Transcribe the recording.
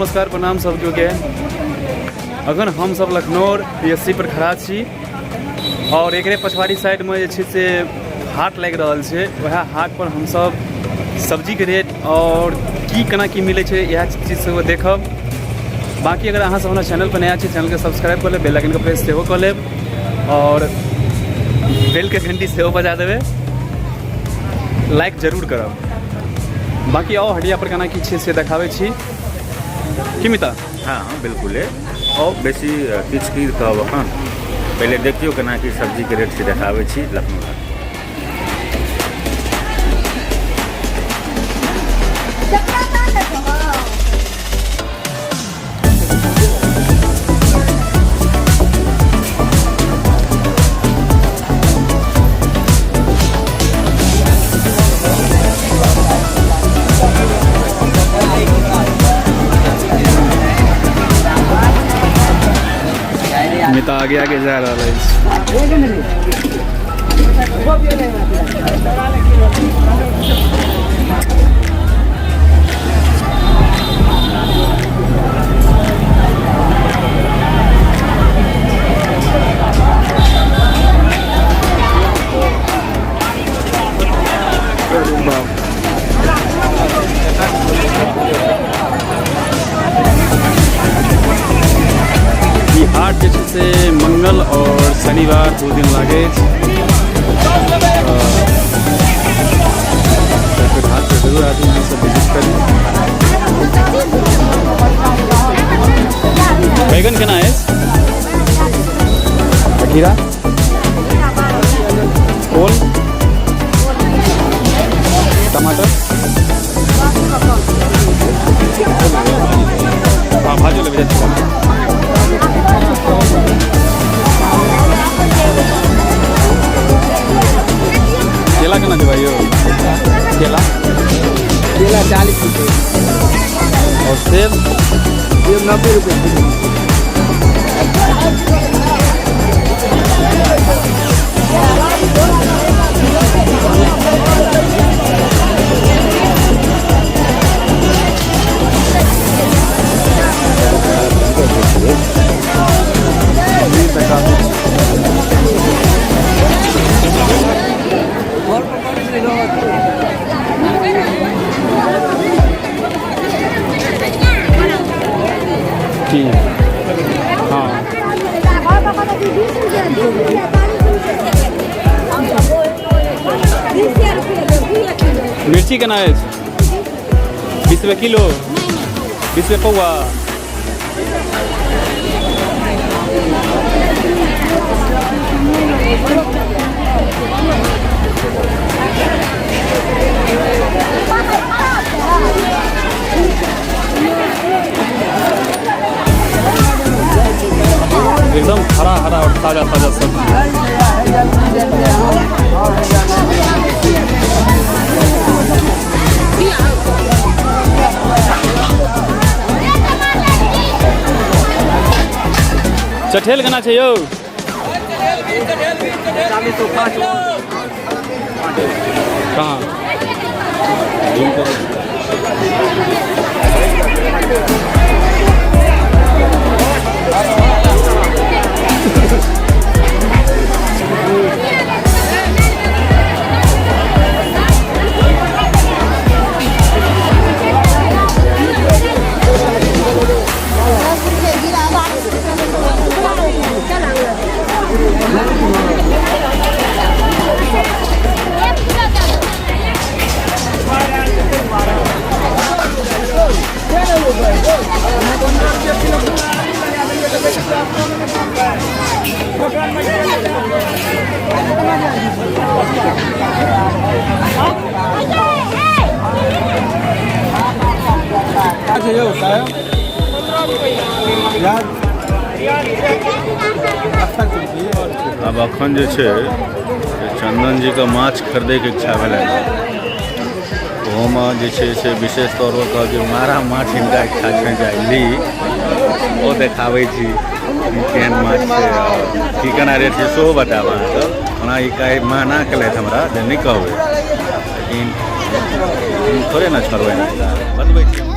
नमस्कार प्रणाम सब केओ के। अखन हम सब लखनऊ पी एस सी पर खड़ा छी और एकरे पछवाड़ी साइड में जे छै से हाट लागि रहल छै। वएह हाट पर हम सब सब्जी के रेट और की केना की मिलै छै इएह चीज सब देखब। बाकी अगर अहाँ सब हमरा चैनल पर नया छी, चैनल के सब्सक्राइब कऽ लेब, बेल आइकन के प्रेस सेहो कऽ लेब और बेल के घंटी सेहो बजा देबै, लाइक जरूर करब। बाकी आओ हटिया पर केना की छै से देखाबै छी। की मिता? हाँ हाँ बिल्कुल है। और बेसी किछु की कहब, अखन पहिले देखियौ केना की सब्जीके रेट छै, देखाबै छी लखनऊ हाट। मिता आगे आगे जा रहल अछि। ई हाट जे छै से मंगल और शनिवार 2 दिन लागै अछि। तऽ हाट पर जरूर आबी, अहाँ सब विजिट करी। बैगन केना अछि? खीरा, ओल, टमाटर? हाँ, भाजो लेबै जाइ छी। केला केना देबै यौ केला? केला 40 रुपये। और सेब? सेब 90 रुपये किलो। की हाँ मिर्ची केना अछि? 20 रुपये किलो? 20 रुपये पौआ? एकदम हरा हरा और ताजा ताजा सब्जी। चठेल केना छै यौ? कहाँ? आब अखन जे छै से चंदन जीके माछ खरीदैके इच्छा भेलनि। ओहोमे जे छै से विशेष तौर पर कहब जे मारा माछ हिनका इच्छा छनि जे आइ ली। ओ देखाबै छी केहन माछ छै आओर की केना रेट छै सेहो बतायब अहाँके। ओना ई काल्हि मना केलथि हमरा जे नहि कहबै, लेकिन थोड़े ने छोड़बै, बतबै छी।